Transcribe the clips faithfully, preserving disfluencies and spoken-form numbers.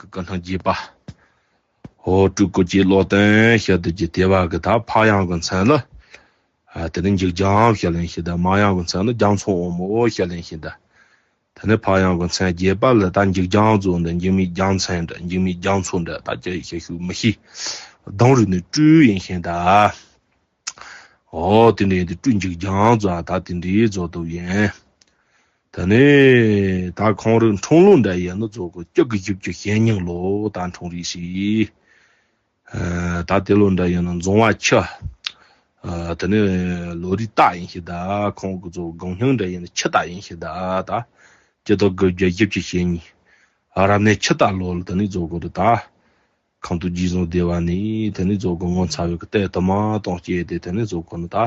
སྐུ་སྣང་རྒྱས་པ། ཧོ་སྤྲུལ་སྐུ་གཅིག་བློ་བརྟན་ཞེས་བསྡུ་རྒྱུ་དེ་བ་གི་ད་ཕ་ཡང་གི་མཚན་ལ། ཨ་དེ་ནི་འཇིགས་བྱང་ཞེས་ལེན་ཞིག་ད་མ་ཡང་གི་མཚན་ལ་རྒྱ་མཚོ་འོལ་མོ་ཞེས་ལེན་ཞིག་ད། དེ་ནི་ཕ་ཡང་གི་མཚན་རྒྱས་པ་ལ་ད་འཇིགས་བྱང་ཚོ་འདི་འཇིགས་མེད་རྒྱལ་མཚན་འདྲ་འཇིགས་མེད་རྒྱ་མཚོ་འདྲ་ད་ཅི་ཞེས་ཞུ་མི་ཤེས། གདུང་རུས་ནི་སྤྲུལ་ཡིན་ཞིག་ད། ཨོ་དེ་འདྲའི་དེ་སྤྲུལ་འཇིགས་བྱང་ཚོ་ད་དེ་འདྲའི་ཚོ་དུ་ཡིན། ད་ནི་ད་ཁོང་རིགས་འཁྲུངས་ལོ་འདྲ་ཡིན་ནི་ཚོ་གོ་སྐྱབས་ཀྱི་ཞིབ་ཀྱི་ཞེ་སྙིང་ལོ་ད་འཁྲུངས་རིགས་ཤིག་ཨ་ད་དེ་ལོ་འདྲ་ཡིན་ན་འཛོང་བ་ཁྱི། ཨ་ད་ནི་ལོ་རིགས་སྟག་ཡིན་ཞིག་ད་ཁོང་གི་ཚོ་དགུང་སྙིང་འདྲ་ཡིན་ན་ཁྱི་སྟག་ཡིན་ཞིག་ད་ད། སྤྱི་ལོ་དགུ་བརྒྱ་བཞི་བཅུ་ཞེ་གཉིས། ཨ་རབ་གནས་ཁྱི་སྟག་ལོ་ལ་ད་ནི་ཚོ་གོ་ད། ཁམས་སྟོད་རྗེ་བཙུན་སྡེ་བ་ནས་དེ་ནས་རྫོགས་སྐུ་ངོ་མཚར་བའི་གི་ལྟས་དུ་མ་དང་བཅས་ཏེ་དེ་ནས་རྫོགས་སྐུ་ནི་ད།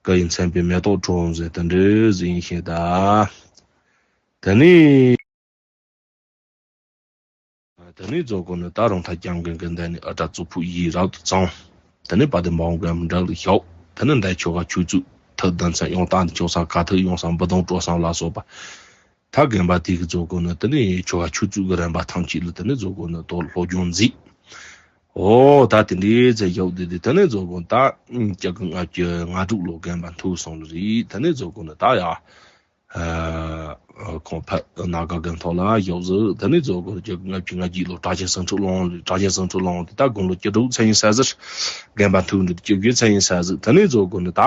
སྐུ་ཡི་མཚན་དཔེ་མེ་ཏོག་ཁྲོམ་ཟེར་དེ་འདྲའི་ཟིན་ཞིག་ད། དེ་ནས་དེ་ནས་རྫོགས་སྐུ་ནི་ད་རུང་ཐ་རྒྱང་གི་གི་འདས་ནས་ཨ་བྲ་གཙུག་ཕུག་ཡིད་རབ་ཏུ་གཙང་། དེ་ནས་དཔལ་ལྡན་འབངས་རྒན་འབྲེལ་ལ་ཞོག་དེ་ནས་འདས་ཆོ་ག་ཆོས་ཚུགས་ཐུགས་དམ་ཚན་ཡོང་སྟངས་འདི་ཆོ་ས་ག་ཐུག་ཡོང་ས་འབུ་དོང་སྤྲོ་སམ་ལ་སོགས་པ། ད་རྒན་པ་དེ་གི་རྫོགས་སྐུ་ནི་དེ་ནས་ཆོ་ག་ཆོས་ཚུགས་ཀྱི་རིམ་པ་ཐམས་ཅད་ལ་དེ་ནས་རྫོགས་སྐུ་ནི་དོ་སློབ་སྦྱོང་མཛད། ཨོ་ད་དེ་འདྲའི་ཚེ་ཡག་དེ་དེ་དེ་ནས་རྫོགས་སྐུ་ད་སྐྱེ་རྒུ་ལྔ་བཅུ་ང་དྲུག་ལོ་རྒན་པ་ཐུག་སོང་ལ་རེད། དེ་ནས་རྫོགས་སྐུ་ནི་ད་ཡ་ཁོང་ཕ་ནཱ་ག་རྒན་ཐོག་ལ་ཡག་ཟིག་དེ་ནས་རྫོགས་སྐུ་སྐྱེ་རྒུ་ལྔ་བཅུ་ང་བརྒྱད་ལོ་གྲགས་ཆེན་སེང་ཕྲུག་ལུང་ལ་གྲགས་ཆེན་སེང་ཕྲུག་ལུང་དེ་ད་དགུང་ལོ་བཅུ་དྲུག་ཚེ་ཡིན་ས་ཟེར། རྒན་པ་ཐུག་འདི་བཅུ་བཞི་ཚེ་ཡིན་ས་ཟེར། དེ་ནས་རྫོགས་སྐུ་ནི་ད།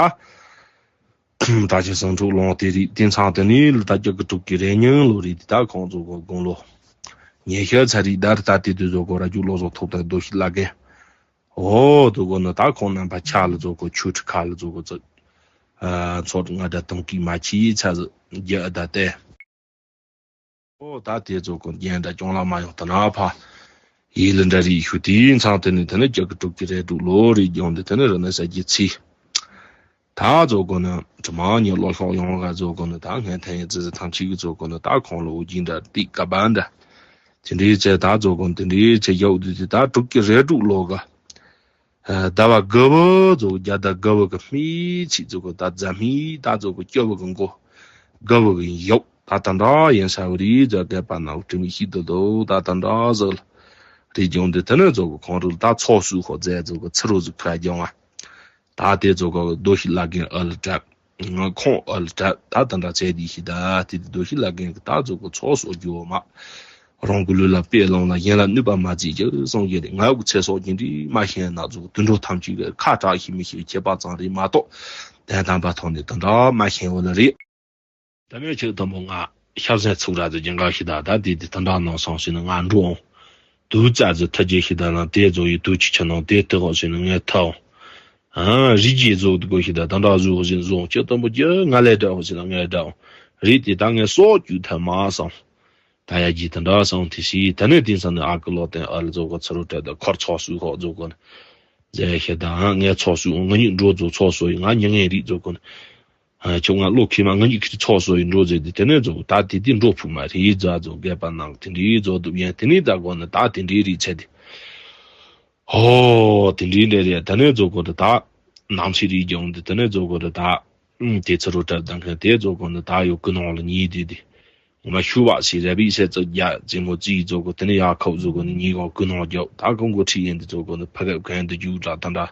གྲགས་ཆེན་སེང་ཕྲུག་ལུང་དེ་རེད། དེང་སང་དེ་ནས་ལོ་ད་སྐྱེ་རྒུ་དྲུག་གི་རེ་ཉིན་ལོ་རེད། དེ་ད་ཁོང་ཚོ་གོ་དགུང་ལོ་ཉི་ཤུ་ཚར་རེད། ད་རེད་ད་དེ་དུས་ཚོ་གོ་ར་རྒྱུག་ལོ་ཚོ་ཐོག་ད་རྡོ་ཤི་ལ་རྒན། ཨོ་དུ་གོ་ནི་ད་ཁོང་རྣམ་པ་ཆ་ལ་ཚོ་གོ་ཆོས་ཁྲི་ཁ་ལ་ཚོ་གོ་ཚོ་ཚོ་ང་ད་དུང་གི་མ་ཆི་ཚ་ཟི་རྒྱ་ད་ཏེ། ཨོ་ད་དེ་ཚོ་ཀུན་རྒྱན་འདྲ་གྱོང་ལ་མ་ཡོང་ད་ན་ཕ། ཡིད་ལ་འདྲ་རིག་ཞུ་དེའི་མཚང་དེ་ནི་དེ་ནི་སྐྱེ་རྒུ་དྲུག་གི་རེ་དྲུག་ལོ་རེ་བྱུང་སྟེ་དེ་ནི་རི་ནི་ས་རྒྱུ་ཚིག་ད་ཚོ་ཀུན་ནི་དྲི་མ་ཉིད་བློ་ཤོག་ཡོང་ག་ཚོ་ཀུན་ནི་ད་ངན་ཐན་ཡི་ཙི་ཙི་ཐང་ཆིག་གི་ཚོ་ཀུན་ནི་ད་ཁོང་ལ་འུ་རྒྱིན་འདྲ་ཏིག་ཀ་བ་འདྲ། དེ་འདྲའི་ཚེ་ད་ཚོ་ཀུན་དེ་འདྲའི་ཚེ་ཡག་དུས་དེ་ད་དྲུག་གི་རེ་དྲུག་ལོ་ག་ཟླ་བ་དགུ་བོ་ཚོ་རྒྱ་ཟླ་དགུ་བོ་གི་སྨིས་ཚིག་ཚོ་གི་ད་རྫ་སྨིས་ད་ཚོ་གི་སྐྱོ་བོ་གི་མགོ་དགུ་བོ་གི་ཡོག་ད་ད་འདྲ་ཡིན་ས་བོ་རེད། རྫ་རྒད་པ་ན་བོ་དྲི་མི་ཤིག་ཏུ་དོ་ད་ད་འདྲ་ཟིག་ལ་རེད། ཀྱང་འདི་དེ་ནས་ཚོ་གི་ཁོང་རུ་ད་ཚོགས་སུ་ཧོ་རྫས་ཚོ་གི་ཚི་རུ་ཟིག་ཁ་རྒྱང་བ་ད་དེ་ཚོ་གི་རྡོ་ཤི་ལ་གིན་ཨ་ལ་གྲབ། ང་ཁོང་ཨ་ལ་གྲབ་ད་ད་འདྲ་ཚེ་འདི་ཤི་ད་དེ་དེ་རྡོ་ཤི་ལ་གིན་གི་ད་ཚོ་གི་ཚོགས་སུ་རྒྱུ་བོ་མ། རང་གི་ལུས་ལ་དཔེ་བླངས་ལ་གཞན་ལ་གནོད་པ་མ་བྱེད་ཅིག་གསུངས་ཀྱི་རེད། ང་ཡོད་ཚེ་སྲོག་ཅིག་འདྲི་མ་ཤེས་ན་ཚོ་དུད་འགྲོ་ཐམས་ཅད་ཀྱི་ཁ་གྲག་ཤི་མི་ཤི་ཁྱད་པར་ཙམ་རེད་མ་གཏོགས་དོན་དམ་པ་ཐོག་ནས་དེ་འདྲ་མ་ཤེས་བོ་ལ་རེད། ད་ནས་ཁྱེད་དུ་མོ་ང་ཤ་ཟན་ཚུགས་ར་དུ་སྦྱིན་ག་ཤི་ད་ད་དེ་དེ་དེ་འདྲ་ནང་སོང་ཞིག་ན་ང་འགྲོ་འོང་། དུ་ཙ་ཙི་ཐ་ཇེ་ཤི་ད་ལ་དེ་ཚོ་ཡི་དུ་ཆི་ཆ་ནང་དེ་དེ་ཧོ་ཞིག་ན་ངས་ཐ་འོང་། ཨ་རི་ཇེ་ཚོ་དུ་གོ་ཤི་ད་ད་འདྲ་བཟོ་ཧོ་ཞིག་བཟོ་འོང་། ཁྱེད་དུ་མོ་ཇེ་ང་ལས་འདྲ་ཧོ་ཞིག་ན་ངས་འདྲ་འོང་། རི་དེ་ད་ངས་སོག་ཅུ་ཐ་མ་སོང་། ད་ཡ་ཇི་དེ་འདྲ་སོང་དེ་ཤི་ད་ནས་དེང་སང་ནས་ཨ་ཀི་ལོ་དེ་ཨ་ལ་ཚོ་གོ་ཚུ་རུ་བྲལ་ད་ཁོར་ཚོགས་སུ་ཧོ་ཚོ་གོ་ནས་ཟེར་ཤི་ད་ངས་ཚོགས་སུ་ང་གཉིས་འགྲོ་ཚོ་ཚོགས་སུ་ཡི་ང་མྱི་ངན་རིགས་ཚོ་གོ་ནས། ཨ་ཁྱོད་ང་བློ་ཁེལ་མ་ང་གཉིས་ཁྱི་ཚོགས་སུ་ཡི་འགྲོ་ཟེར་དེ་དེ་ནས་ཚོ་ད་དེ་དེ་འགྲོ་ཕུག་མ་རེད་ཡི་རྫ་ཚོ་རྒད་པ་ནང་དེ་འདྲའི་ཚོ་དུ་ཡན་དེ་ནས་ད་གོ་ནས་ད་དེ་འདྲའི་རིགས་ཚེ་དེ། ཧོ། དེ་འདྲའི་འདྲ་རེད། དེ་ནས་རྫོགས་སྐུ་དེ་དག་ནམ་ཕྱེད་རིགས་ཀྱང་འདི་དེ་ནས་རྫོགས་སྐུ་དེ་དག་ཨུམ། དེ་ཚེ་རུ་གྲབས་དང་མཁན་དེ་རྫོགས་སྐུ་འདི་དག་ཡོད་ཀུན་སྣང་ལ་ཉེ་དུས་དེ། ངོ་མ་ཤུ་བ་སི་ར་བི་སེ་ཙག་རྒྱ་རྩེ་མོ་རྩིས་རྫོགས་སྐུ་དེ་ནས་ཡག་ཁབ་རྫོགས་སྐུ་ནི་ཉེ་གང་ཀུན་སྣང་རྒྱབ་ད་ཀུན་གོ་ཁྲིད་ཡིན་འདི་རྫོགས་སྐུ་ནི་ཕ་གབ་གན་དུ་རྒྱུག་དྲག་ད་འདྲ་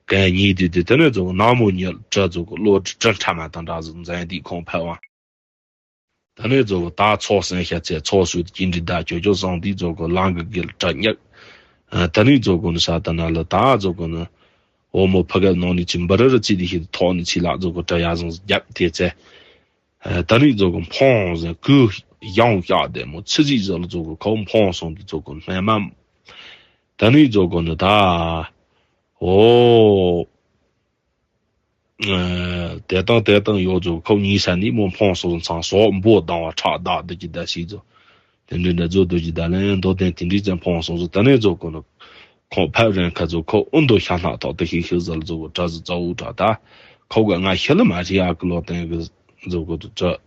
གན་ཉེ་དུས་དེ་དེ་ནས་རྫོགས་སྐུ་ནག་མོ་ཉལ་གྲ་རྫོགས་སྐུ་བློ་གྲ་ཕྲ་མ་དང་འདྲ་ཟུག་འཛིན་དེ་ཁོང་ཕ་བ། ད་ནས་རྫོགས་སྐུ་ད་ཚོགས་ཟིན་ཤ་ཚའི་ཚོགས་སུ་ཀྱི་འདྲི་ད་ཅོ་ཅོ་བཟང་དུས་རྫོགས་སྐུ་ལང་གི་གིལ་གྲ་ཉག་ད་ནས་རྫོགས་སྐུ་ནི་ས་ད་ན་ལ་ད་རྫོགས་སྐུ་ནི་འོ་མོ་ཕ་ག་ནང་ནས་ཚིག་འབུ་རི་རི་ཚིག་དེ་ཤི་ཐོག་ནས་ཚིག་ལ་རྫོགས་སྐུ་གྲ་ཡ་བཟང་རྒྱབ་དེ་ཚེ། ད་ནས་རྫོགས་སྐུ་འཕོང་ཟིན་ཀུ་ཡང་བཞག་དེ་མོ་ཚི་ཚིག་ཟིག་ལ་རྫོགས་སྐུ་ཁོ་འཕོང་སོང་དུས་རྫོགས་སྐུ་སྨན་མ། ད་ནས་རྫོགས་སྐུ་ནི་ད། འོ། དེ་དང་དེ་དང་ཡོད་ཚོ་ཁོ་གཉིས་ས་ནི་མོ་འཕོང་སོགས་ཚང་སོགས་འབོ་ལྡང་བ་ཁྲག་བདག་འདི་ཀྱི་ད་ཤིག་ཚོ། དེ་འདྲའི་འདྲ་ཚོ་འདུ་ཀྱི་ད་ལན་མདོ་དོན་དེ་འདྲའི་ཙམ་འཕོང་སོང་ཚོ་ད་ནས་ཚོ་ཁོ་ནི། ཁོང་ཕབ་རན་ཁ་ཚོ་ཁོ་ཨུ་མདོ་ཤ་ལྷག་ཐོག་ཏུ་ཤིག་ཤིག་ཟལ་ཚོ་གྲ་ཟི་ཙའུ་གྲ་ད། ཁོ་ག་ང་ཤི་ལ་མ་རི་ཨ་ཀི་ལོ་དན་གི་ཚོ་གོ་དུ་གྲ།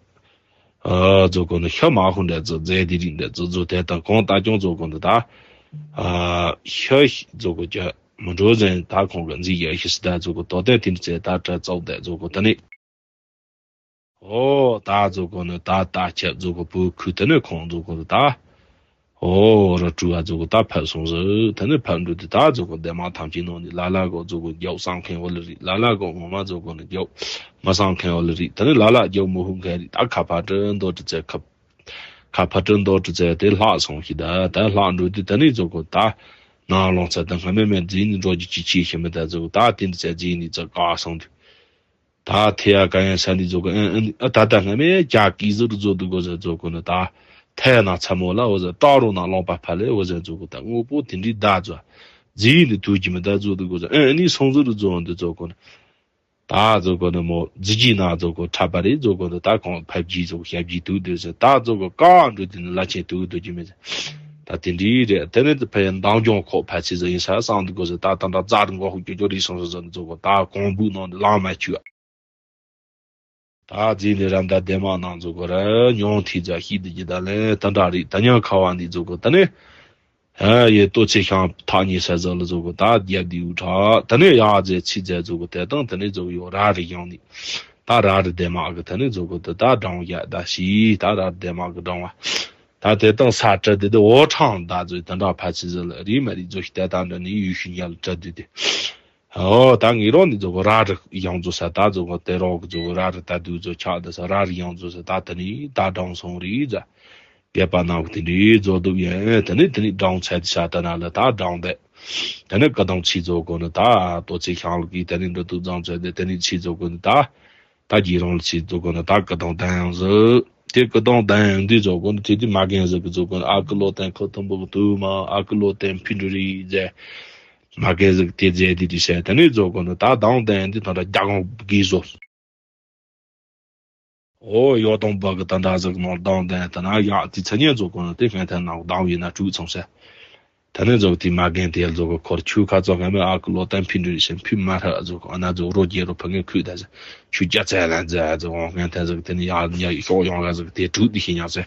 ཨ་ཚོ་གོ་ནི་ཤ་མ་ཧུ་འདྲ་ཚོ་རྫས་དེ་རིགས་འདྲ་ཚོ་ཚོ་དེ་དང་གོང་ལྟ་སྐྱོང་ཚོ་གོ་འདི་ད། ཨ་ཤ་ཤི་ཚོ་གོ་ཀྱ། མི་འགྲོ་ཟན་ད་ཁོང་གི་འཛིན་ཡ་ཤི་སི་ད་ཚོ་གོ་དོ་དན་དིན་ཚེ་ད་གྲ་ཙོག་དད་ཚོ་གོ་ད་ནི། ཨོ་ད་ཚོ་གོ་ནི་ད་ད་ཆབ་ཚོ་གོ་བུ་ཁུ་ད་ནི་ཁོང་ཚོ་གོ་ནི་ད། ཨོ་ར་སྤྲུལ་བ་ཛོ་གོ་ད་ཕེབས་སོང་ཟིག་དེ་ནས་ཕེབས་འགྲོ་དུས་ད་ཛོ་གོ་སྡེ་དམངས་ཐམས་ཅད་ནང་ནས་ལ་ལ་གོ་ཛོ་གོ་རྒྱབ་བསམ་མཁན་བོ་ལ་རེད། ལ་ལ་གོ་ངོ་མ་ཛོ་གོ་ནི་རྒྱབ་མ་བསམ་མཁན་བོ་ལ་རེད། དེ་ནས་ལ་ལ་རྒྱབ་མི་ཧུ་མཁན་རེད། ད་ཁ་ཕར་དྲི་མདོར་དྲི་ཚེ་ཁ་ཁ་ཕར་དྲི་མདོར་དྲི་ཚེ་དེ་ལྷག་སོང་ཤི། ད་ད་ལྷག་འགྲོ་དུས་དེ་ནས་ཛོ་གོ་ད་ནང་ལོང་ཚེ་ད་སྔ་མེད་མེད་འཛིན་ནི་འགྲོ་རྒྱུ་ཅི་ཆེ་ཤི་མི་ད་ཛོ་གོ་ད་དེ་འདྲ་ཚེ་འཛིན་ནི་ཙི་ག་སོང་དུས། ད་ཐེ་ཡ་ག་ཡན་ས་འདི་ཛོ་གོ་ཨ་ཨ་ཨ་ད་ད་སྔ་མེད་ཀྱ་ཀི་ཟུར་ཛོ་དུ་གོ་ཟེར་ཛོ་གོ་ནི་ད་ཐེ་ན་ཚ་མོ་ལ་འོ་ཟེར་སྐྲ་རོ་ན་ལོང་པ་ཕ་ལེ་འོ་ཟེར་ཛོ་གོ་ད་དངོས་པོ་དེ་འདྲའི་ད་ཛོ་ཛི་ནི་དུ་ཀྱི་མི་ད་ཛོ་དུ་གོ་ཟེར་ཨ་ཨ་ནི་སོང་ཟུར་ཛོ་འདི་ཛོ་གོ་ནི་ད་ཛོ་གོ་ནི་མོ་ཛི་ཀྱི་ན་ཛོ་གོ་ཁྲ་པ་རེ་ཛོ་གོ་ནི་ད་ཁོང་ཕ་བརྒྱུད་ཛོ་གོ་ཞབས་ཀྱི་དུ་དུ་ཟེར་ད་ཛོ་གོ་ཀ་འགྲོ་དུ་ནི་ལ་ཆེན་དུ་དུ་ཀྱི་མི་ཟེར། ད་དེ་འདྲའི་རེད། དེ་ནས་ཕ་ཡན་མདང་ལྗོངས་ཁོག་ཕལ་ཆེར་ཟིག་ཡིན་ས་བསམ་འདུག་གོ་ཟེར། ད་ད་ད་རྫ་རི་མགོ་ཧུ་ཀྱོ་ཀྱོ་རི་སོང་སོང་ཟེར་འདུག་གོ་ད་གོང་བུ་ནང་དུ་ལང་མ་བཅུག་ད་རྫས་ནས་རམ་ད་སྡེ་དམངས་ནང་ཚོ་གོ་ར་ཉུང་ཐིག་རྫ་ཤིག་འདི་ཀྱི་ད་ལན་ད་འདྲ་རེད། ད་ཉག་ཁ་བ་འདི་ཚོ་གོ་ད་ནས་ཨ་ཡེ་ལྟོ་ཚེ་ཤང་ཐག་ཉེ་ས་ཟ་ལ་ཚོ་གོ་ད་རྒྱབ་འདི་འུ་ཁྲ་ད་ནས་ཡག་རྫས་ཚིག་རྫས་ཚོ་གོ་དེ་དང་དེ་ནས་ཚོ་གོ་ཡོ་ར་རི་ཡང་ནི་ད་ར་རི་སྡེ་དམངས་གི་ད་ནས་ཚོ་གོ་ད་ད་འབྲང་ཡ་ད་ཤི་ད་ར་རི་སྡེ་དམངས་གི་འབྲང་བ། ད་དེ་དང་ས་བྲལ་དེ་དེ་འོ་ཁྲང་ད་ཚོ་ད་འདྲ་ཕ་ཚི་ཟི་ལ་རི་མ་རི་ཚོ་ཤི་ད་ད་འདྲ་ནི་ཡུལ་ཤུལ་ཉལ་བྲལ་དུས་དེ། ཨོ་ད་ངེད་རང་ནི་ཚོ་གོ་ར་རི་ཡང་ཚོ་ས་ད་ཚོ་གོ་དེ་རོག་ཚོ་གོ་ར་རི་ད་དུ་ཚོ་ཆག་ད་ས་ར་རི་ཡང་ཚོ་ས་ད་ད་ནི་ད་འབྲང་སོང་རི་ཛ། རྒྱལ་པ་ནང་གི་དེ་འདྲའི་ཚོ་དུ་ཡན་དེ་ནི་དེ་ནི་འབྲང་ཚད་ས་ད་ན་ལ་ད་འབྲང་དེ། དེ་ནི་ཀ་དང་ཚི་ཚོ་གོ་ནི་ད་ལྟོ་ཚེ་ཤང་ལ་གི་དེ་ནི་འདྲ་དུ་ཚང་ཚད་དེ་དེ་ནི་ཚི་ཚོ་གོ་ནི་ད། ད་རྗེ་རང་ལ་ཚིག་རྫོགས་དགོས་ན་ད་ཀི་དང་ལྡན་ཡང་ཟིག་དེ་ཀི་དང་ལྡན་ཡང་འདི་རྫོགས་དགོས་ན་དེ་དུས་མ་རྒན་ཟིག་གི་རྫོགས་དགོས་ན་ཨ་ཀི་ལོ་བསྟན་ཁོ་ཐུམ་པོ་གི་དུ་མ་ཨ་ཀི་ལོ་བསྟན་ཕི་འདྲི་རི་ཟེ། མ་རྒན་ཟིག་དེ་ཟེ་དེ་དུས་ཟེ་དེ་ནས་རྫོགས་དགོས་ན་ད་དང་ལྡན་ཡང་འདི་ད་ད་རྒྱ་གང་གི་བཟོ། ཨོ་ཡོ་དང་བ་གི་ད་འདྲ་ཟིག་ནང་དང་ལྡན་ད་ན་ཡག་དེ་ཚ་ཉེ་རྫོགས་དགོས་ན་དེ་སྔན་ཐན་ནང་དང་ཡིན་ན་དྲུག་ཚང་ཟེ། ད་ནི་ཛོ་དེ་མ་རྒན་དེ་ཛོ་གོ་འཁོར་ཆུ་ཁ་ཙོག་ངན་མེད་ཨ་ཀི་ལོ་བསྟན་ཕི་འདྲི་ཞིང་ཕི་མ་ཧྲ་ཛོ་གོ་ཨ་ན་ཛོ་རོ་རྒྱལ་རོ་ཕ་ངན་ཁུད་ད་ཟེ་ཆུ་རྒྱ་ཚད་ལན་ཛེ་ཛོ་འོང་ངན་ཐན་ཟེ་དེ་ནི་ཡ་ཡ་ཤོག་ཡོང་ག་ཟེ་དེ་དྲུག་དེ་ཤི་ཉག་ཟེ།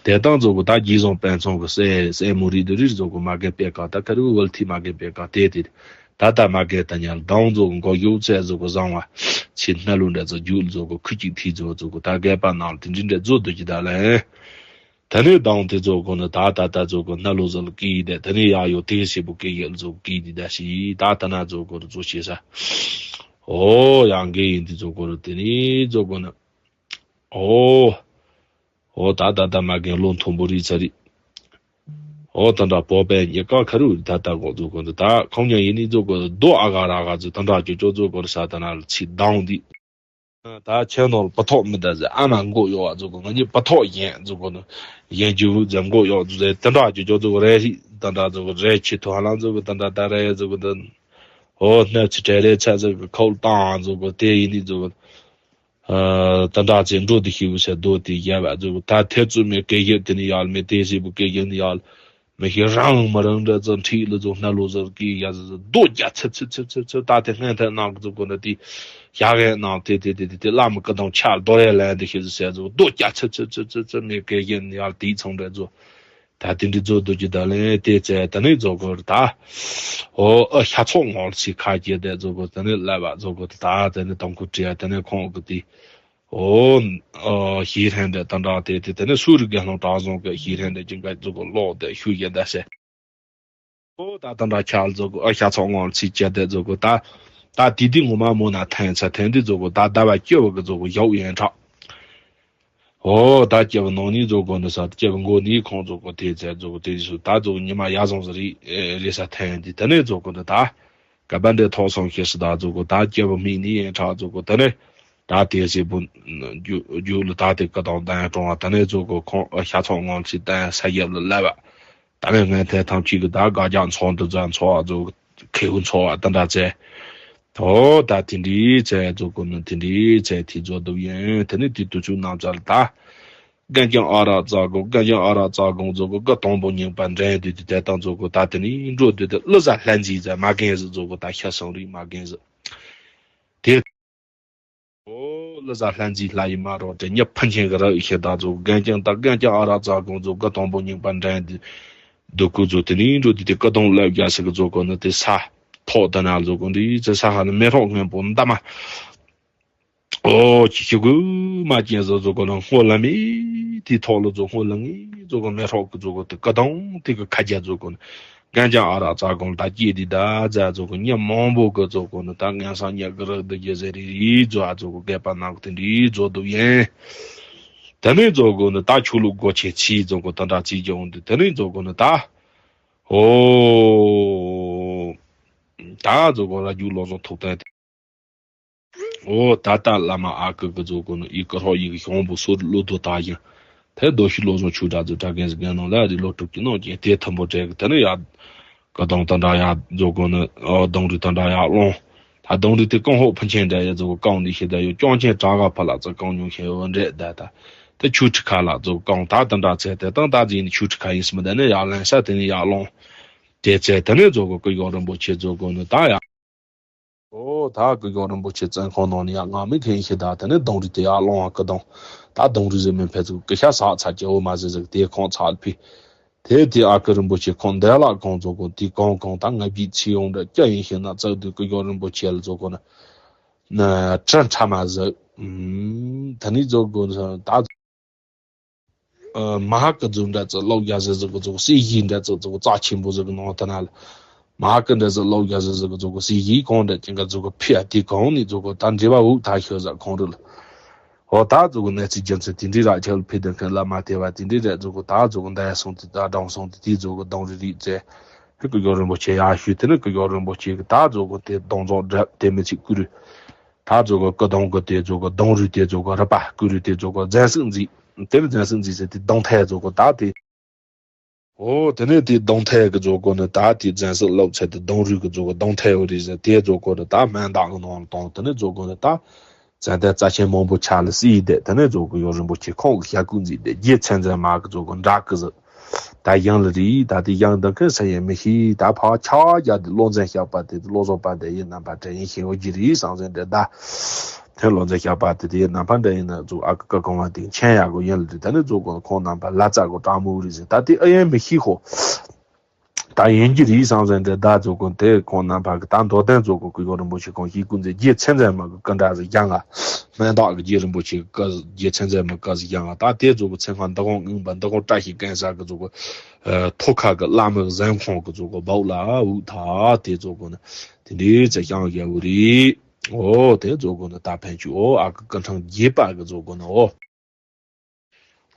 དེ་དང་ཛོ་གོ་ད་རྗེ་བཟང་དཔལ་ཚོང་གི་སྲས་སྲས་མོ་རི་དུ་རི་ཛོ་གོ་མ་རྒན་པེ་ཀ་ད་ཁ་རུ་ཝལ་ཐི་མ་རྒན་པེ་ཀ་དེ་དེ་ད་ད་མ་རྒན་ད་ཉལ་དང་ཛོ་གོ་མགོ་ཡུག་ཚད་ཛོ་གོ་བཟང་བ་ཆེ་སྣ་ལུ་འདྲ་ཛོ་རྒྱུག་ཛོ་གོ་ཁུ་ཅིག་ཐི་ཛོ་ཛོ་གོ་ད་རྒན་པ་ནང་དེ་འདྲི་འདྲ་ཛོ་དུ་ཅི་ད་ལན། ད་ནི་དང་དེ་ཚོ་གོ་ནི་ད་ད་ད་ཚོ་གོ་ན་ལོ་ཟལ་ཀི་དེ་ད་ནི་ཡ་ཡོ་དེ་སེ་བུ་ཀི་ཡེ་ཚོ་ཀི་དེ་ད་ཤི་ད་ད་ན་ཚོ་གོ་རུ་ཚོ་ཤེ་ས། ཨོ་ཡང་གི་ཡིན་དེ་ཚོ་གོ་རུ་དེ་ནི་ཚོ་གོ་ནི། ཨོ། ཨོ་ད་ད་ད་མ་གེ་ལོ་མཐོན་པོ་རི་ཚ་རི། ཨོ་ད་འདྲ་པོ་པའི་ཉེ་ཀ་ཁ་རུ་ད་ད་གོ་ཚོ་གོ་ནི་ད་ཁོང་ཉ་ཡིན་ནི་ཚོ་གོ་རྡོ་ཨ་ག་ར་ག་ཚོ་ད་འདྲ་ཅོ་ཅོ་ཚོ་གོ་རུ་ས་ད་ན་ལ་ཚི་དང་དེ། ད་ཁྱེད་ནོར་པ་ཐོག་མི་ད་ཟེར་ཨ་མ་མགོ་གཡོག་བ་ཚོ་གོ་ང་གཉིས་པ་ཐོག་ཡན་ཚོ་གོ་ནོ་ཡན་རྒྱུ་བུ་ཛམ་མགོ་གཡོག་ཚོ་ཟེར་དེ་འདྲ་ཅོ་ཅོ་ཚོ་གོ་རེ་ཧི་ད་འདྲ་ཚོ་གོ་རེ་ཆི་ཐོ་ཧ་ལང་ཚོ་གོ་ད་འདྲ་ད་རེ་ཚོ་གོ་ད་ཨོ་སྣ་ཚི་བྲེ་རེ་ཚ་ཚོ་གོ་ཁོལ་ཏང་ཚོ་གོ་དེ་ཡིན་ནི་ཚོ་གོ་ད་འདྲ་ཚེ་འགྲོ་དེ་ཤི་བུ་ཟེར་རྡོ་དེ་ཡལ་བ་ཚོ་གོ་ད་ཐེ་ཚུ་མེ་སྐད་ཡིབ་དེ་ནི་ཡལ་མེ་དེ་ཤི་བུ་སྐད་ཡིབ་ནི་ཡལ། མི་ཤེས་རང་མི་རང་འདྲ་ཚོ་འཁྲིས་ལ་ཚོ་སྣ་ལོ་ཟེར་གི་ཡ་ཟེར་རྡོ་རྒྱ་ཚེ་ཚེ་ཚེ་ཚེ་ཚེ་ད་དེ་སྔན་ཐད་ནང་གི་ཚོ་གོ་ན་དེ་ཡ་གན་ནང་དེ་དེ་དེ་དེ་དེ་བླ་མ་ཀི་དང་ཆ་རྡོ་རེ་ལན་དེ་ཤེས་ཟེར་ཚོ་རྡོ་རྒྱ་ཚེ་ཚེ་ཚེ་ཚེ་ཚེ་མི་སྐད་ཡིན་ཡ་དེའི་ཚང་འདྲ་ཚོ་ད་དེ་འདྲི་ཚོ་རྡོ་རྒྱུ་ད་ལན་དེ་ཚེ་ད་ནི་ཚོ་གོ་ད་ཨོ་ཨ་ཤ་ཚོགས་ངོར་ཚི་ཁ་སྐྱེ་དེ་ཚོ་གོ་ད་ནི་ལབ་པ་ཚོ་གོ་ད་ད་ནི་དང་ཁུ་བྲིས་ད་ནི་ཁོང་གི་དེ། ཨོ། ཨོ་ཤེས་ཧྲན་དེ་ད་འདྲ་དེ་དེ་དེ་ནས་སུ་རི་གེ་ལོང་དྲག་བཟང་གི་ཤེས་ཧྲན་དེ་ཅིག་ག་ཙུ་གོ་ལོག་དེ་ཤུ་ཡེ་ད་ཟེ། ཨོ་ད་ད་འདྲ་ཆག་ཙུ་གོ་ཨ་ཤ་ཚོགས་ངོར་ཚི་ཅེ་དེ་ཙུ་གོ་ད། ད་དེ་དེ་ངོ་མ་མོ་ན་ཐན་ཚ་ཐན་དེ་ཙུ་གོ་ད་ད་བ་སྐྱེ་བ་གི་ཙུ་གོ་ཡོག་ཡན་ཁྲག་ཨོ་ད་སྐྱེ་བ་ནང་ནི་ཙུ་གོ་ནི་ས་སྐྱེ་བ་མགོ་ནི་ཁོང་ཙུ་གོ་དེ་ཚེ་ཙུ་གོ་དེ་ཚུ་ད་ཙུ་གོ་ཉི་མ་ཡ་བཟང་ཟི་རི་རེ་ས་ཐན་དེ་དེ་ནས་ཙུ་གོ་ནི་ད། ག་པ་འདྲེ་ཐོག་སོང་ཤེས་སི་ད་ཙུ་གོ་ད་སྐྱེ་བ་མིག་ནི་ཡན་ཁྲག་ཙུ་གོ་དེ་ནས་ད་དེ་སི་བུ་རྒྱུ་ལ་ད་དེ་ཀ་དང་ལྡན་གྲོང་བ་དེ་ནས་ཙུ་གོ་ཁོང་ཤ་ཚོགས་ངོམ་ཚི་ལྡན་ས་ཡབ་ལ་ལབ་བ་དེ་ནས་ངན་ཐལ་ཐང་གཅིག་གི་ད་དགའ་རྒྱ་ཚོགས་འདུ་ཛ་ཚོགས་བ་ཙུ་ཁེ་བུ་ཚོགས་བ་དེ་འདྲ་ཚེ་ཨོ་ད་དེ་འདྲི་ཚེ་ཙུ་གོ་ནི་དེ་འདྲི་ཚེ་དེ་ཙོ་དུ་ཡན་དེ་ནས་དེ་དུ་ཆུ་ནམ་ཚར་ད། རྒན་རྒྱང་ཨ་རག་རྩ་གོང་རྒན་རྒྱང་ཨ་རག་རྩ་གོང་ཙོ་གོ་དགའ་དང་པོ་ཉིན་པ་འདྲེན་དུས་དེ་དེ་དང་ཙོ་གོ་ད་དེ་ནི་འགྲོ་དུས་དེ་ཀླུ་བཟའ་ལྷ་འཛིན་ཟེར་མ་རྒན་ཟེར་ཙོ་གོ་ད་ཤ་སང་རིགས་མ་རྒན་ཟེར། དེ། ཨོ་ཀླུ་བཟའ་ལྷ་འཛིན་ལྷ་ཡི་མ་རོ་དེ་ཉི་ཕན་ཆེན་གི་ར་ཡི་ཤེས་ད་ཙོ་རྒན་རྒྱང་ད་རྒན་རྒྱང་ཨ་རག་རྩ་གོང་ཙོ་དགའ་དང་པོ་ཉིན་པ་འདྲེན་དུས་དུ་ཀུ་ཙོ་དེ་ནི་འགྲོ་དུས་དེ་ཀ་དང་ལབ་རྒྱ་ཟེར་གི་ཙོ་གོ་ནི་དེ་ས་ཐོག་ད་ན་ཙོ་གོ་འདི་ཙེ་ས་ཧ་ནི་མེ་རོག་སྔོན་པོ་འདམ་མ། ཨོ་ཁྱི་ཁྱི་གུ་མ་ཅན་ཟོ་ཟོ་གོ་ན་སྔོ་ལ་མེ་དེ་ཐོག་ལ་ཟོ་སྔོ་ལ་ངེ་ཟོ་གོ་མེ་ཧྲོག་གི་ཟོ་གོ་དེ་ཀ་དང་དེ་གི་ཁ་རྒྱ་ཟོ་གོ་ན་གན་ཅང་ཨ་ར་ཙ་གོང་ལ་ད་སྐྱེས་དེ་ད་ཛ་ཟོ་གོ་ཉ་མང་པོ་གི་ཟོ་གོ་ན་ད་ངན་སང་ཉ་གི་རག་དེ་རྒྱ་ཟེ་རི་རི་ཟོ་ཨ་ཟོ་གོ་སྐད་པ་ནག་དེ་འདྲི་ཟོ་དུ་ཡན། དེ་ནས་ཟོ་གོ་ན་ད་ཆུ་ལུག་སྒོ་ཆེ་ཚི་ཟོ་གོ་ད་འདྲ་ཚི་རྒྱ་འོང་དུ་དེ་ནས་ཟོ་གོ་ན་ད་ཨོ་ད་ཟོ་གོ་ར་རྒྱུ་ལོ་ཟོ་ཐུག་ད་དེ། ཨོ་ད་ལྟ་བླ་མ་ཨ་ཀི་གི་ཟོ་གོ་ནི་ཨི་ཀི་ཧྲོ་ཡི་གི་ཞོང་བུ་སོ་ལོ་དོ་ད་ཡིན། དེ་རྡོ་ཤི་ལོ་ཟོ་ཆུ་དྲ་ཟོ་དྲ་གན་ཟི་གན་ནང་ལ་རི་ལོ་དྲུག་ཅུ་ནང་ཅན་དེ་ཐུན་པོ་བྲེ་གི་དེ་ནི་ཡ། ཀི་དོང་ད་འདྲ་ཡ་ཟོ་གོ་ནི་ཨོ་དོང་རི་ད་འདྲ་ཡ་ལོང་། ད་དོང་རི་དེ་ཀོང་ཧོ་ཕུན་ཆེན་འདྲ་ཡ་ཟོ་གོ་ཀོང་ནི་ཤི་ད་ཡོ་ཅོང་ཆེན་དྲ་ག་ཕ་ལ་ཙི་ཀོང་ཉུང་ཤེ་འོ་འདྲེ་ད་ད། དེ་ཆུ་ཁྲི་ཁ་ལ་ཟོ་ཀོང་ད་ད་འདྲ་ཚེ་དེ་དང་ད་ཟིན་ནི་ཆུ་ཁྲི་ཁ་ཡིན་སི་མི་ད་ནི་ཡ་ལན་ས་དེ་ནི་ཡ་ལོང་། དེ་ཚེ་དེ་ནས་ཟོ་གོ་ཀི་ཡོ་རིན་པོ་ཆེ་ཟོ་གོ་ནི་ད་ཡ། ཨོ་ད་ཀི་ཡོ་རིན་པོ་ཆེ་བཙོན་ཁང་ནང་ནས་ཡར་མངགས་མི་གན་ཤི་ད་དེ་ནས་དོང་རི་དེ་ཡར་ལོང་བ་ཀི་དོང་། ད་དོང་རི་ཟི་མི་ཕེ་ཚུགས་ཀི་ཤ་ཟག་ཚ་ཅེ་འོ་མ་ཟི་ཟི་དེ་ཁོང་ཚ་ཕི། དེ་དེ་ཨ་ཀི་རིན་པོ་ཆེ་ཁོང་འདས་ལ་ཁོང་ཚོ་གོ་དེ་གང་གང་ད་ང་བིས་ཚི་ཡོང་འདྲ་སྐྱ་ཡིན་ཤི་ན་ཙག་དུས་ཀི་ཡོ་རིན་པོ་ཆེ་ལ་ཚོ་གོ་ན། ན་ཁྲ་ཁྲ་མ་ཟི། ཨུམ། དེ་ནས་ཚོ་གོ་ན་ད། ཨ། མ་ཧ་ཀི་ཛུ་འདྲ་ཙི་ལོག་རྒྱ་ཟེར་ཟེར་གི་ཙོ་གོ་སྲིད་ཞི་འདྲ་ཙི་ཙོ་གོ་རྩ་ཆེན་པོ་ཟེར་གི་ནང་ད་ན་ལ། མ་ཧ་ཀི་འདྲ་ཙི་ལོག་རྒྱ་ཟེར་ཟེར་གི་ཙོ་གོ་སྲིད་ཞི་གང་འདྲ་ཅན་ག་ཙོ་གོ་ཕི་ཨ་དེ་གང་ནི་ཙོ་གོ་ད་འབྲེལ་བ་འུག་ཐ་ཤོད་ཟ་ཁོང་རུ་ལ། ཨོ་ད་ཙོ་གོ་གནས་ཚུལ་རྒྱུ་མཚན་དེ་འདྲའི་ར་ཁྱབ་ཕི་དེ་ཁན་ལ་མ་དེ་བ་དེ་འདྲའི་ར་ཙོ་གོ་ད་ཙོ་གོ་འདའ་སོང་དེ་ད་འགྲོང་སོང་དེ་དེ་ཙོ་གོ་གདོང་རི་རིག་ཙེ། ཧི་ཀི་ཡོ་རིན་པོ་ཆེ་ཡ་ཞུ་དེ་ནི་ཀི་ཡོ་རིན་པོ་ཆེ་གི་ད་ཙོ་གོ་དེ་གདོང་ཙོག་འདྲ་དེ་མི་ཚིག་ཀུ་རུ། ད་ཙོ་གོ་ཀི་གདོང་གི་དེ་ཙོ་གོ་གདོང་རུས་དེ་ཙོ་གོ་རི་པ་ཀུ་རུ་དེ་ཙོ་གོ་རྫན་སུག་མཛེས། དེ་ནི་རྫན་སུག་མཛེས་ཟེར་དེ་གདོང་ཐལ་ཙོ་གོ་ད་དེ། ཨོ་དེ་ནི་དེ་གདོང་ཐལ་གི་ཙོ་གོ་ནི་ད་དེ་རྫན་སུག་ལོབ་ཚད་དེ་གདོང་རུས་གི་ཙོ་གོ་གདོང་ཐལ་ཡོད་རེད་ཟེར་དེ་ཙོ་གོ་ནི་ད་སྨན་བདག་གི་ནང་ལ་གཏོང་དེ་ནི་ཙོ་གོ་ནི་ད། ཙན་དན་རྩ་ཆེན་མང་པོ་ཆ་ལ་སྲིད་དེ་དེ་ནི་ཙོ་གོ་ཡོ་རིན་པོ་ཆེ་ཁོང་གི་ཞྭ་ཀུན་མཛེས་དེ་རྗེ་ཚེ་མཛད་མ་གི་ཙོ་གོ་འདྲ་གི་ཟེར། ད་ཡང་ལ་རེད་ད་དེ་ཡང་འདི་ཁན་ས་ཡེ་མི་ཤེས་ད་ཕ་ཆ་རྒྱ་དེ་བློ་འཛིན་བཤགས་པ་དེ་བློ་བཟང་པ་དེ་ཡིན་རྣམ་པ་དྲན་ཡིན་ཤེས་འོ་གི་རེད་བསམ་ཟིན་དེ་ད། དེ་བློ་འཛིན་བཤགས་པ་དེ་དེ་ཡིན་རྣམ་པ་འདྲ་ཡིན་ན་ཙུག་ཨ་ཀི་ཀ་གོང་བ་དེ་མཁྱེན་ཡག་གོ་ཡིན་ལ་རེད་ད་ནི་ཙུག་གོ་ཁོང་རྣམ་པ་ལ་ཙ་གོ་དྲང་མོ་རེད་ཟེར་ད་དེ་ཨ་ཡེ་མི་ཤེས་ཧོ། ད་ཡིན་གྱི་རེད་བསམ་ཟིན་དེ་ད་ཙུག་གོ་དེ་ཁོང་རྣམ་པ་གི་ད་མདོ་དོན་ཙུག་གོ་ཀུ་ཡོ་རིན་པོ་ཆེ་ཁོང་ཤེས་ཀུན་ཟེར་རྗེ་ཚེ་མཛད་མ་གི་ཀི་འདྲ་ཟེར་རྒྱ་ང་། སྨན་བདག་གི་རྗེ་རིན་པོ་ཆེ་གི་རྗེ་ཚེ་མཛད་མི་ཀ་ཟིག་ཡང་ད་དེ་ཚོ་གི་ཚེ་སྔ་འདི་གོང་ངན་པ་འདི་གོང་བཀྲ་ཤིས་ཀན་ས་གི་ཚོ་གི་ཐོ་ཁ་གི་བླ་མའི་གཟན་ཁོང་གི་ཚོ་གི་བའུ་ལ་འུག་ཐ་དེ་ཚོ་གི་ནི་དེ་འདྲའི་ཚེ་ཤང་རྒྱལ་བོ་རེད། ཨོ་དེ་ཚོ་གི་ནི་ད་ཕན་ཆུ་ཨོ་ཨ་གི་ཀི་ཁྲང་རྒྱས་པ་གི་ཚོ་གི་ནི་ཨོ།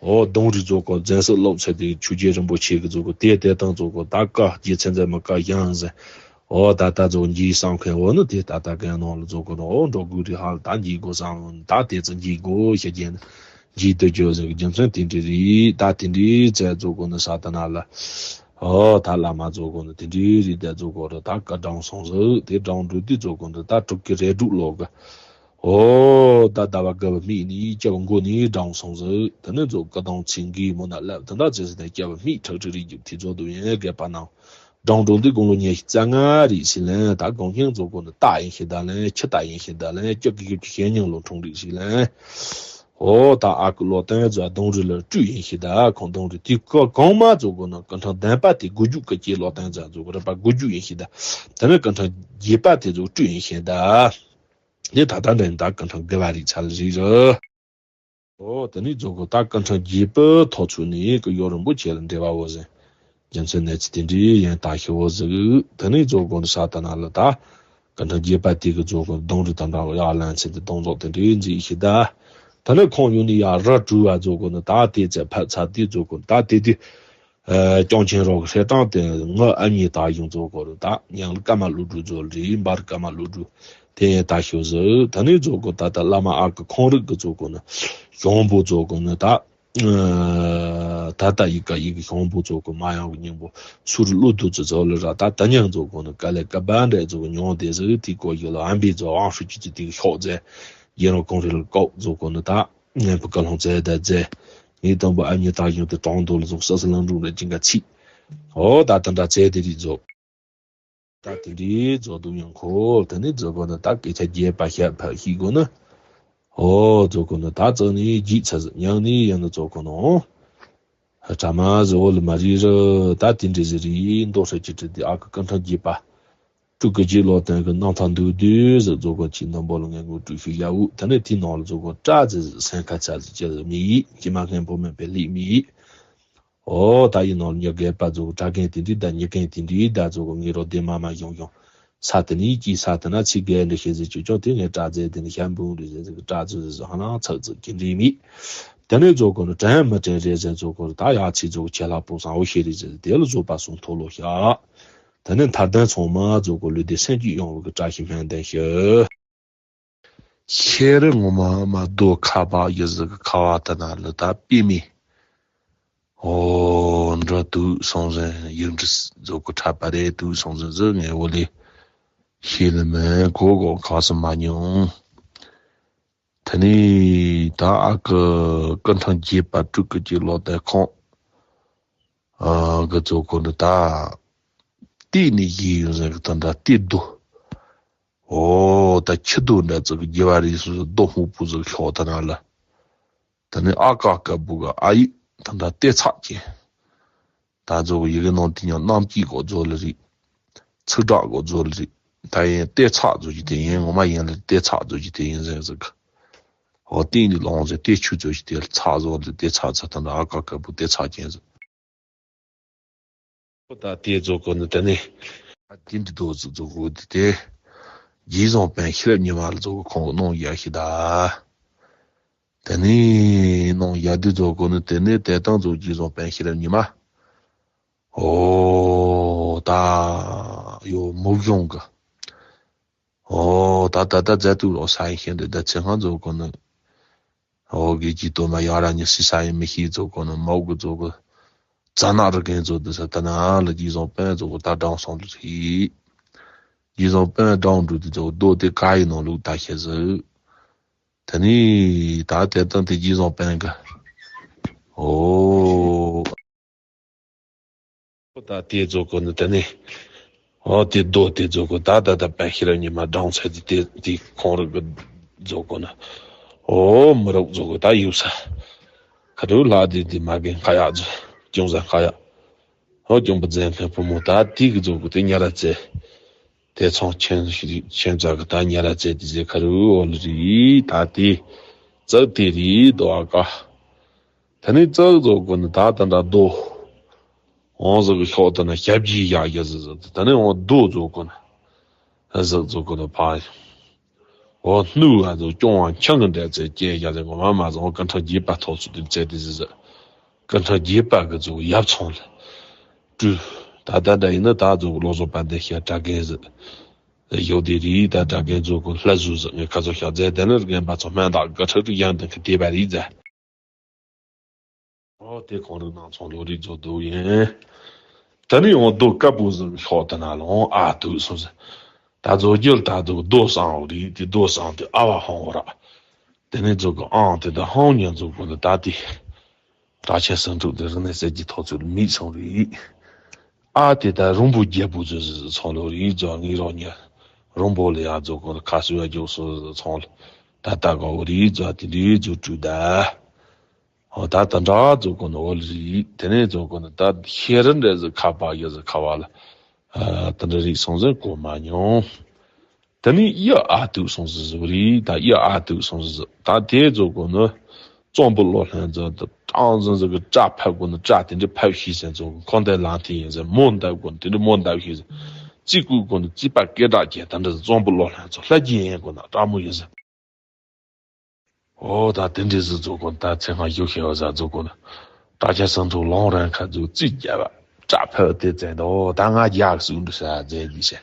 ཨོ་གདོང་རིས་ཚོ་གི་རྫན་སྲིད་ལོག་ཚེ་དེ་ཆུ་རྒྱལ་རིན་པོ་ཆེ་གི་ཚོ་གི་དེ་དེ་དང་ཚོ་གི་ད་ཀ་རྗེ་ཚེ་མཛད་མི་ཀ་ཡང་ཟེར། ཨོ་ད་ལྟ་ཚོ་འཇིགས་བསམ་མཁན་འོ་ནི་དེ་ད་ལྟ་གན་ནང་ལ་ཚོ་གི་ནོ་འགྲོ་དགོས་རི་ཧ་ལ་ད་འཇིགས་དགོས་བསམ་ད་དེ་ཚོ་འཇིགས་དགོས་ཤེས་ཀྱིན་འཇིགས་སྡོད་རྒྱུ་ཟེར་གི་རྒྱུ་མཚན་དེ་འདྲ་རེད་ད་དེ་འདྲའི་ཚེ་ཚོ་གི་ནི་ས་ད་ན་ལ་ཨོ་ད་བླ་མ་ཚོ་གི་ནི་དེ་འདྲའི་རེད་དེ་ཚོ་གི་རི་ད་ཀ་འགྲང་སོང་ཟིག་དེ་འགྲང་འགྲོ་དུས་ཚོ་གི་ནི་ད་དྲུག་གི་རེ་དྲུག་ལོ་གི་ཨོ་ད་ཟླ་བ་དགུ་པ་མིག་ནི་སྐྱབས་མགོ་ནི་འགྲང་སོང་ཟིག་དེ་ནི་ཚོ་ཀ་དང་ཚིག་གི་མོ་ན་ལབ་དེ་འདྲ་ཚེ་ཟིག་ནས་སྐྱབས་མིག་ཁྲག་ཁྲིག་རིགས་རྒྱུ་དེ་ཚོ་དུ་ཡན་རྒད་པ་ནང་། འབྲོང་འབྲོང་འདི་དགུང་ལོ་ཉི་ཤུ་རྩ་ལྔ་རེད་ཟེར་ལན་ད་དགོང་ཁྱེད་ཚོ་དགོང་ནི་རྟ་ཡིན་ཤེས་ད་ལན་ཁྱི་རྟ་ཡིན་ཤེས་ད་ལན་སྐྱོ་གི་སྐྱོ་གི་ཞེ་སྙིང་ལོ་འཁྲུངས་རིགས་ཟེར་ལན། ཨོ་ད་ཨ་ཁུ་ལོ་བསྟན་རྫ་གདོང་རི་ལ་སྤྲུལ་ཡིན་ཤེས་ད་ཁོང་གདོང་རི་དེ་ཀ་གང་མ་ཚོ་དགོང་ན་ཀ་ཁྲང་བདེན་པ་དེ་དགུ་རྒྱུག་གི་སྐྱེས་ལོ་བསྟན་རྫ་ཚོ་རིམ་པ་དགུ་རྒྱུག་ཡིན་ཤེས་ད་ད་ནི་ཀ་ཁྲང་རྒྱས་པ་དེ་ཚོ་སྤྲུལ་ཡིན་ཤེས་ད་དེ་ད་ད་འདྲ་ཡིན་ད་ཀ་ཁྲང་དགེ་བ་རིགས་ཚ་ལ་རིགས་ར། ཨོ་དེ་ནས་ཛོ་གོ་ད་ཀུན་ཁྲང་རྒྱས་པའི་ཐོག་ཚུད་ནས་ཀུན་ཡོན་རིན་པོ་ཆེ་ལ་འབྲེལ་བ་བོ་ཟིན། རྒྱུ་མཚན་གནས་ཚུལ་དེ་འདྲའི་ཡན་ལྟ་ཤེས་བོ་ཟིག་དེ་ནས་ཛོ་གོ་ནི་ས་ད་ན་ལ་ད། ཀུན་ཁྲང་རྒྱས་པ་དེ་གི་ཛོ་གོ་གདོང་རི་དང་འདྲ་བ་ཡག་ལན་ཚེ་དེ་གདོང་ཛོག་དེ་འདྲའི་མཛེས་ཤིག་ད། ད་ནི་ཁོང་ཡོང་ནི་ཡག་ར་གྲུ་བ་ཛོ་གོ་ནི་ད་དེ་ཚེ་ཕ་ཚ་དེ་ཛོ་གོ་ད་དེ་དུས། ཀྱང་ཆེན་རོགས་ཧྲེ་ཀྲང་དེ་ངའི་ཨ་མྱེས་ད་ཡོང་ཚོ་གོ་རུ་ད་ཉང་ལ་ཀ་མ་ལུ་གྲུ་ཛོ་རི་འབར་ཀ་མ་ལུ་གྲུ་དེ་ཡང་ད་ཤོད་ཟིག་ད་ནི་ཛོ་གོ་ད་ད་བླ་མ་ཨ་ཀི་ཁོང་རིག་གི་ཛོ་གོ་ནི་གཞོང་པོ་ཛོ་གོ་ནི་ད་ད་ད་ཡི་ཀ་ཡི་གི་གཞོང་པོ་ཛོ་གོ་མ་ཡང་གི་སྙིང་པོ་སུ་རུ་ལུ་དུ་ཙི་ཛོ་ལི་ར་ད་ད་ཉང་ཛོ་གོ་ནི་ཀ་ལེ་ཀ་བ་འདྲེ་ཛོ་གོ་ཉོང་དེ་ཟིག་དེ་གོ་ཡོད་ལ་ཨམ་བི་ཛོ་ཨང་ཧྲུ་ཅི་ཙི་དེ་གི་ཤོག་ཛེ་ཡེ་རོ་ཁོང་རི་ལ་ཀོག་ཛོ་གོ་ནི་ད། ངན་པ་བཀའ་ལྷུང་བཙལ་ད་མཛད། ངའི་དང་པོ་ཨ་མྱེས་ད་གཞུང་དུ་གྲོང་རྡོ་ལ་ཟུག་ས་སི་ལང་འབྲུག་རེ་ཅིང་ག་ཚིག་ཨོ་ད་དེ་འདྲ་བཙལ་དེ་རིགས་ཛོ། ད་དེ་འདྲའི་ཛོ་དུ་ཡང་ཁོ་དེ་ནི་ཛོ་གོ་ནི་ད་སྐད་ཆ་རྒྱས་པ་བཤད་ཕ་ཤི་གོ་ནི། ཨོ་ཛོ་གོ་ནི་ད་ཙག་ནི་རྒྱིག་ཚ་ཟི་ཉང་ནི་ཡང་ནི་ཛོ་གོ་ནོ། ཧ་ཁྲ་མ་ཟི་འོ་ལི་མ་རི་རི་ད་དེ་འདྲའི་ཟི་རི་མདོ་ཧྲ་ཅི་ཏྲི་དེ་ཨ་ཀི་ཀུན་ཁྲང་རྒྱས་པ། སྤྲུལ་སྐུ་གཅིག་ལོག་སྟེང་གི་རྣམ་ཐར་མདོར་བསྡུས་ཟེར་རྫོགས་སྐུ་ཆོས་འདུན་པ་ལ་ངས་ངོ་སྤྲོད་ཞུ་ཡག་འུ། དེ་ནས་དེའི་ནང་ལ་རྫོགས་སྐུ་སྐྲ་ཟེར་སེམས་ཁ་ཆ་ཟེར་ཅི་ཟེར་མི་ཡིག་ཀྱེ་མ་མཁན་པོ་མེད་པའི་ལིག་མི་ཡིག་ཨོ་ད་ཡིན་ནོ་མྱི་རྒས་པ་ཚོ་གྲྭ་རྒན་དེ་འདྲའི་ད་མྱི་རྒན་དེ་འདྲའི་ད་ཚོ་ངའི་རོ་དེ་མ་མ་ཡོང་ཡོང་ས་དེ་ནས་ཀྱི་ས་དེ་ན་ཚིག་རྒན་འདྲ་ཤེས་ཟེར་ཅོ་ཅོ་དེ་ངའི་སྐྲ་རྫས་དེ་ནི་ཤ་འབུང་རེད་ཟེར་ཟེར་གི་སྐྲ་ཚོ་ཟེར་ཟེར་ཧ་ན་ཚག་ཚག་གི་འདྲའི་མིག་དེ་ནས་ཚོ་གོ་ནི་དྲན་མི་དྲན་རེད་ཟེར་ཚོ་གོ་ད་ཡག་ཚིག་ཚོ་ཁྱེད་ལ་པོ་སང་འོ་ཤེས་རེད་ཟེར་དེ་ལ་བཟོད་པ་སུམ་མཐོ་ལོ་ཤ་དེ་ནས་མཐའ་དོན་ཚང་མ་ཚོ་གོ་ལུས་དེ་སེམས་ཀྱི་ཡོང་བའི་གི་བཀྲ་ཤིས་སྨོན་འདུན་ཞུ། ཤེས་རིག་ངོ་མ་མ་རྡོ་ཁ་བ་ཡི་ཟིག་གི་ཁ་བ་དེ་ན་ལི་ད་པི་མི། ཨོ་འདྲ་དུག་སོང་ཟིན་ཡིག་འབྲུ་རྫོགས་སྐུ་འཁྲབ་པ་རེད་དུག་སོང་ཟིན་ཟིག་ངས་འོ་ལི་ཤེས་ལི་མིན་གོ་གོ་གང་སུ་མ་མྱོང་། དེ་ནས་ད་ཨ་ཀི་ཀུན་ཐང་རྒྱས་པ་སྤྲུལ་སྐུ་གཅིག་ལོག་སྟེ་ཁོང་ཨ་གི་རྫོགས་སྐུ་འདི་ད་ལྟས་ནས་ཡིན་ཡོད་ཟིན་གི་དེ་འདྲ་ལྟས་རྡོ། ཨོ་ད་ཁྱི་རྡོ་འདྲ་ཙིག་གི་རྒྱུ་བ་རིགས་སུ་རྡོ་སྨུག་པོ་ཟིག་ཤོག་ད་ན་ལ། ད་ནི་ཨ་ཀ་ཀ་བུ་ག་ཨ་ཡིག་ད་འདྲ་ལྟས་ཚགས་ཀྱི། ད་ཚོ་གི་ཡི་གེ་ནང་དེ་ཉང་རྣམ་དཀྱིལ་གོ་རྫོགས་ལ་རིགས། ཚིག་གྲགས་གོ་རྫོགས་ལ་རིགས། ད་ཡིན་ལྟས་ཚགས་རྫོགས་ཀྱི་དེ་ཡིན་ངོ་མ་ཡིན་ལ་ལྟས་ཚགས་རྫོགས་ཀྱི་དེ་ཡིན་ཟེར་ཟིག་གི། ཨོ་ལྟས་ནི་ལོང་ཟེར་ལྟས་ཆུ་རྫོགས་ཀྱི་དེ་ཚགས་རྫོགས་ལ་ལྟས་ཚགས་ཚགས་ད་འདྲ་ཨ་ཀ་ཀ་བུ་ལྟས་ཚགས་ཀྱི་ཟེར། ད་དེ་རྫོགས་གོ་ནི་དེ་ནི། དེ་འདི་རྡོ་ཟིག་རྫོགས་གོ་དེ་དེ། རྗེས་བཟང་པན་ཤེས་རབ་ཉི་མ་ལ་རྫོགས་གོ་ཁོང་གི་གནང་ཡ་ཤི་ད། དེ་ནི་གནང་ཡ་དེ་རྫོགས་གོ་ནི་དེ་ནི་དེ་དང་རྫོགས་རྗེས་བཟང་པན་ཤེས་རབ་ཉི་མ། ཨོ་ད་ཡོ་མུག་གཞུང་གི། ཨོ་ད་ད་ད་མཛད་དུ་རོགས་ས་ཡིན་ཤེས་འདི་ད་ཚེ་སྔ་རྫོགས་གོ་ནི། འོ་གི་ཅི་ཏོ་མ་ཡ་ར་ཉི་སི་ས་ཡི་མི་ཤི་ཙོ་གོ་ནི་མའོ་གི་ཙོ་གི་ཙ་ན་རི་གན་ཙོ་དི་ས་ཏ་ན་ལ་ཇི་ཟོང་པན་ཙོ་གི་ད་དྲང་སོང་དུ་ཧི། ཇི་ཟོང་པན་དྲང་འགྲུ་དི་ཙོ་རྡོ་དེ་ཀ་ཡི་ནང་ལུག་ད་ཤེ་ཟི། ད་ནི་ད་དེ་ཏང་དེ་ཇི་ཟོང་པན་གི། ཨོ། ད་དེ་རྫོགས་གོ་ནི་དེ་ནི། ཨོ་དེ་རྡོ་དེ་རྫོགས་གོ་ད་ད་ད་པད་ཤེས་རབ་ཉི་མ་སྦྲང་ཚ་དེ་དེ་དེ་ཁོང་རིག་གི་རྫོགས་གོ་ནི། ཨོ་མི་རོགས་རྫོགས་གོ་ད་ཡུག་ས། ཁ་དྲུག་ལྷ་དེ་དེ་མ་གི་ཁ་ཡག་རྫོགས་ཅུང་ཟ་ཁ་ཡག་ཨོ་ཅུང་པ་རྫས་མཁན་བུ་མོ་ད་དེ་གི་རྫོགས་གོ་དེ་ཉ་ར་ཙེ། དེ་ཚོང་ཆེན་ཆེན་ཙག་གི་ད་ཉ་ར་ཙེ་དེ་ཟེ་ཁ་རུ་ཨོ་ལི་རི་ད་དེ། ཙག་དེ་རི་རྡོ་ཨ་ཀ་ད་ནི་ཙག་རྫོགས་གོ་ནི་ད་ད་འདྲ་རྡོ། འོང་ཟིག་གི་ཤོག་ད་ན་ཞབས་ཀྱིས་ཡག་ཡག་ཟིག་ཟིག་ད་ནི་འོང་རྡོ་རྫོགས་གོ་ནི། ཟིག་རྫོགས་གོ་ནི་ཕ། འོ་སྣུག་ཨ་ཟིག་ཅུང་བ་ཆང་གི་འདྲ་ཚེ་སྐྱེ་ཡག་ཟིག་ངོ་མ་མ་ཟིག་འོ་ཀུན་ཁྲང་རྒྱས་པ་ཐོག་ཚུད་དེ་ཚེ་དེ་ཟིག་ཟིག་ཀུན་ཁྲང་རྒྱས་པ་གི་ཟིག་ཡབ་ཚང་ལ། སྤྲུལ། ད་ད་འདྲ་ཡིན་ན་ད་ཟིག་ལོ་ཟོ་པ་འདི་ཤ་དྲ་གན་ཟིག་ཡོད་དེ་རི་ད་དྲ་གན་རྫོགས་གོ་ལྷ་ཟུག་ཟིག་ངས་ཁ་ཚོ་ཤ་རྫས་དེ་ནི་རྒན་པ་ཚོ་སྨན་དག་གི་ཁྲག་ཁྲིག་ཡང་དེ་ཁི་དེ་བ་རི་ཟ། ཨོ་དེ་ཁོང་རིག་ནང་ཚོང་ལོ་རིག་རྫོགས་འདུག་ཡིན། ད་ནི་འོང་རྡོ་དཀར་པོ་ཟིག་ཤོག་དེ་ན་ལ་འོང་ཨ་དུག་སོང་ཟིག་ད་རྫོགས་རྒྱུ་ད་དུག་རྡོ་སང་བ་རིག་དེ་རྡོ་སང་དེ་ཨ་བ་ཧོང་བ་ར། དེ་ནས་རྫོགས་གི་ཨང་དེ་ད་ཧོང་ཉན་རྫོགས་གོ་ནི་ད་དེ། དྲག་ཆེན་སུམ་ཕྲུག་དེ་རིག་གནས་གསེར་གྱི་ཐོག་ཚུད་མིག་སོང་རིག་ཨ་དེ་ད་རོང་པོ་རྒྱལ་པོ་ཚོ་ཚོང་ལོ་རིག་རྫོགས་ངི་རོ་ཉ། རོང་པོ་ལ་ཡ་རྫོགས་གོ་ནི་ཁ་སུ་ཡ་རྒྱོག་སོ་ཚོང་ལ། ད་ད་ག་བོ་རིག་རྫོགས་དེ་འདྲའི་རྫོགས་བྲུ་ད། ཨོ་ད་ད་འདྲ་རྫོགས་གོ་ནི་འོ་ལི་རི། དེ་ནས་རྫོགས་གོ་ནི་ད་ཤེས་རིག་འདྲ་ཟིག་ཁ་པ་ཡ་ཟིག་ཁ་བ་ལ། ཨ་ད་འདྲ་རིག་སོང་ཟིག་གོ་མ་མྱོང་། དེ་ནས་ཡ་ཨ་དུག་སོང་ཟིག་ཟིག་རི་ད་ཡ་ཨ་དུག་སོང་ཟིག་ཟིག་ད་དེ་རྫོགས་གོ་ནི། གཙང་པོ་ལོ་ལྷན་རྫོགས་ད་ཏང་ཟིག་ཟིག་གི་སྐྲ་ཕབ་གོ་ནི་སྐྲ་དེ་འདྲ་ཕབ་ཤེས་ཟིན་རྫོགས་གོ་ཁོང་དེ་ལང་དེ་ཡིན་ཟིག་མོ་འདབ་གོ་ནི་དེ་འདྲ་མོ་འདབ་ཤེས་ཟིག་རྩིས་བཀུག་གོ་ནི་རྩིས་པ་སྐད་གྲགས་ཅན་ད་འདྲ་ཟིག་གཙང་པོ་ལོ་ལྷན་རྫོགས་ལྷ་རྒྱལ་ཡན་གོ་ན་སྤྲ་མོ་ཡིན་ཟིག་ཨོ་ད་དེ་འདྲའི་ཟིག་རྫོགས་གོ་ནི་ད་ཚེ་སྔ་ཞུ་ཤེས་བ་ཟ་རྫོགས་གོ་ནི། དྲག་ཆེན་སུམ་ཕྲུག་ལོང་རན་ཁ་རྫོགས་རྩིས་རྒྱབ་པ། སྐྲ་ཕབ་དེ་བཙན་དོ་ད་ང་རྒྱག་སུ་འདུག་ས་རྫས་ཀྱི་ཤ།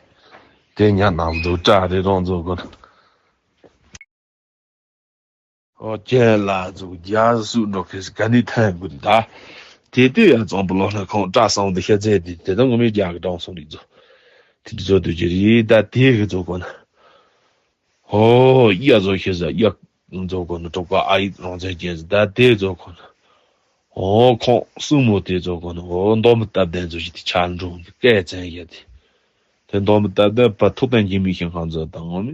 དེ་ཉ་ནམ་རྫོགས་སྐྲ་རེ་རོང་རྫོགས་གོ་ནི། ཨོ་ཁྱེད་ལ་རྫོགས་རྒྱག་སུ་འགྲོ་ཁེ་སི་ག་ནི་ཐན་དགོས་ད། དེ་དུས་ཡང་གཙང་པོ་ལོ་ལྷན་ཁོང་སྐྲ་སང་དེ་ཤ་རྫས་དེ་དེ་ད་ངོ་མའི་རྒྱག་གི་གྲོང་སོང་རིག་རྫོགས། དེ་འདྲ་རྫོགས་དུས་ཀྱི་རི་ད་དེ་གི་རྫོགས་གོ་ནི། ཨོ་ཡ་རྫོགས་ཤེས་ཟ་ཡ་རྫོགས་གོ་ནི་གྲོགས་པ་ཨ་ཡིག་རང་བཙན་ཅན་ཟ་ད་དེ་རྫོགས་གོ་ནི། ཨོ་ཁོང་སྲུ་མོ་དེ་རྫོགས་གོ་ནི། ཨོ་མདོ་མི་སྟབས་ལྡན་ཚོ་ཞིག་དེ་ཆ་འགྲོ་གི་སྐད་བཙན་ཡ་དེ། དེ་མདོ་མི་སྟབས་ལྡན་པ་ཐུགས་ལྡན་འཇིགས་མེད་ཤིང་ཁང་ཚོ་དང་ངོ་མི་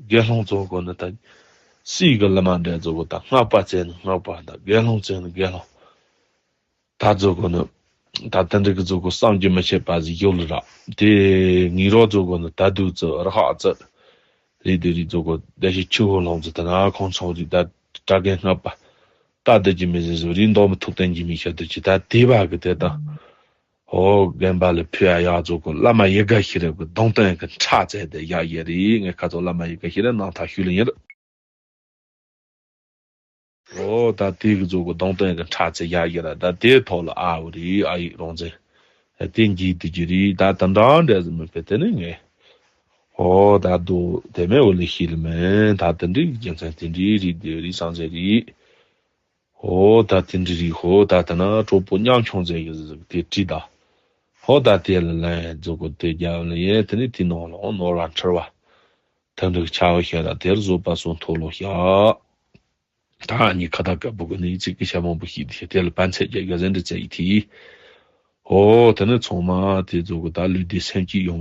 དགེ་སློང་རྫོགས་གོ་ནི་ད། སྲིད་གི་ལི་མ་འདྲ་རྫོགས་གོ་ད་སྔགས་པ་བཙན་ནི་སྔགས་པ་ད་དགེ་སློང་བཙན་ནི་དགེ་སློང་། ད་རྫོགས་གོ་ནི། ད་ལྟ་འདི་གི་ཚོ་གོ་བསམ་གྱིས་མི་ཁྱབ་པ་ཟིག་ཡོད་ལ་ར། དེ་ངེད་རང་ཚོ་གོ་ནི་ད་དུ་ཚོ་ར་ཧ་ཚོ་རེད་དེ་རེད་ཚོ་གོ་བདེ་ཞིག་ཆུ་བོ་ལོང་ཚོ་ད་ན་ཁོང་ཚོ་རེད། ད་དྲ་རྒན་སྔགས་པ་ད་བསྡད་ཀྱི་མི་ཟེར་བཟོ་རེད། མདོ་མི་ཐུབ་བསྟན་གྱི་མི་ཤ་དུ་ཅི་ད་དེ་བ་གི་དེ་དང་། ཨོ་རྒན་པ་ལ་ཕུལ་ཡ་ཡག་ཚོ་གོ་བླ་མ་ཡི་ག་ཤི་རེ་གི་གདོང་སྟོན་གི་ཁྲག་རྩེ་དེ་ཡག་ཡེ་རེད། ངས་ཁ་ཚོ་བླ་མ་ཡི་ག་ཤི་རེ་ནང་ཐག་ཤུལ་ལ་ཡིན་རེད། ཨོ་ད་དེ་གི་ཚོ་གོ་གདོང་སྟོན་གི་ཁྲག་རྩེ་ཡག་ཡེ་ར། ད་དེ་ཐོག་ལ་ཨ་བོ་རེད། ཨ་ཡིག་རང་བཙན་དེ་འགྱིག་དུ་གྱི་རེད། ད་ད་འདྲ་འདྲ་ཟིག་མི་ཕེ་དེ་ནི་ངས་ཨོ་ད་དུ་དེ་མེད་འོ་ལི་ཤི་ལི་མེད། ད་དེ་འདྲའི་རྒྱུ་མཚན་དེ་འདྲའི་རེད་དེ་རེད་བསམ་ཟེར་རེད། ཧོ་ད་དེ་འདྲ་རེད། ཧོ་ད་ད་ན་གྲོགས་པོ་མཉམ་ཆུང་ཟེར་གི་ཟིག་དེ་བྲིས་ད། ཧོ་ད་དེ་ལ་ལན་རྫོགས་གོ་དེ་རྒྱབ་ལ་ཡེ་དེ་ནི་དེ་ནང་ལོག་ནོར་བ་འཁྲུལ་བ་དེ་འདྲ་ཆགས་ཤེས་ར། དེར་བཟོད་པ་སོང་ཐོག་ལོག་ཤ། ད་ཉི་ཁ་ད་དཀར་པོ་གི་ནི་ཚིག་གི་ཤ་མང་པོ་ཤིག་དེ་དེ་ལ་པན་ཚེ་རྒྱ་ག་ཟེར་འདྲ་ཚེ་ཡི་དེ། ཧོ་དེ་ནི་ཚང་མ་དེ་རྫོགས་གོ་ད་ལུས་བདེ་སེམས་སྐྱིད་ཡོང་།